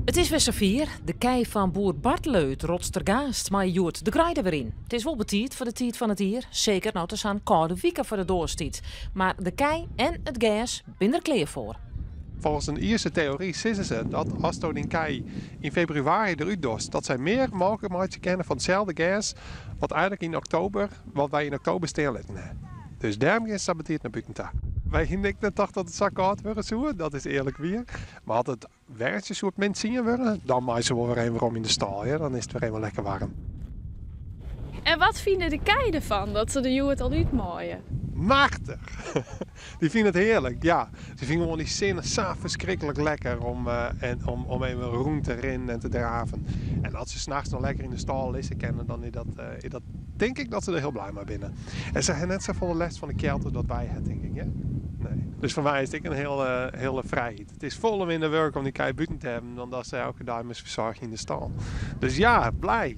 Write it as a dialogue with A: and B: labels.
A: It is wer safier, de kij fan boer Bartele út Rotstergaast meie hjoed de greide wer yn. It is wol betiid foar de tiid fan it jier, seker no't der sa'n kâlde wike foar de doar stiet. Mar de kij en it gers binne der klear foar.
B: Folgens in Ierse teory sizze se dat asto dyn kij yn febrewaris derút dochst, dat sy mear molke meitsje kinne fan itselde gers wat eigenlik yn oktober, wat wy yn oktober stean litten ha. Dus dêrom gean se sa betiid nei bûten ta. Wy hiene ek net tocht dat it sa kâld wurde soe, dat is earlik wier. Mar as it wjertsje soe it min tsien wurde, dan meie se wol wer even werom yn de stâl, hear. Dan is it wer even lekker waarm.
C: En wat fine de kij derfan dat se der hjoed al út meie?
B: Machtich! Dy fine it hearlik, ja. Se fine gewoan dy sinne sa ferskriklik lekker om, en, om, om even rûn te rinnen en te draven. En as se nachts noch lekker yn de stâl lizze kinne, dan is dat, is dat tink ik dat se der hiel blij mei binne. En se ha net safolle lêst fan de kjeld as dat wy ha, tink ik, hear. Nee. Dus foar my is it ek in hiele, hiele frijheid. It is folle minder wurk om dy kij bûten te hawwen dan dat se elke dei moatst fersoargje yn de stâl. Dus ja, blij.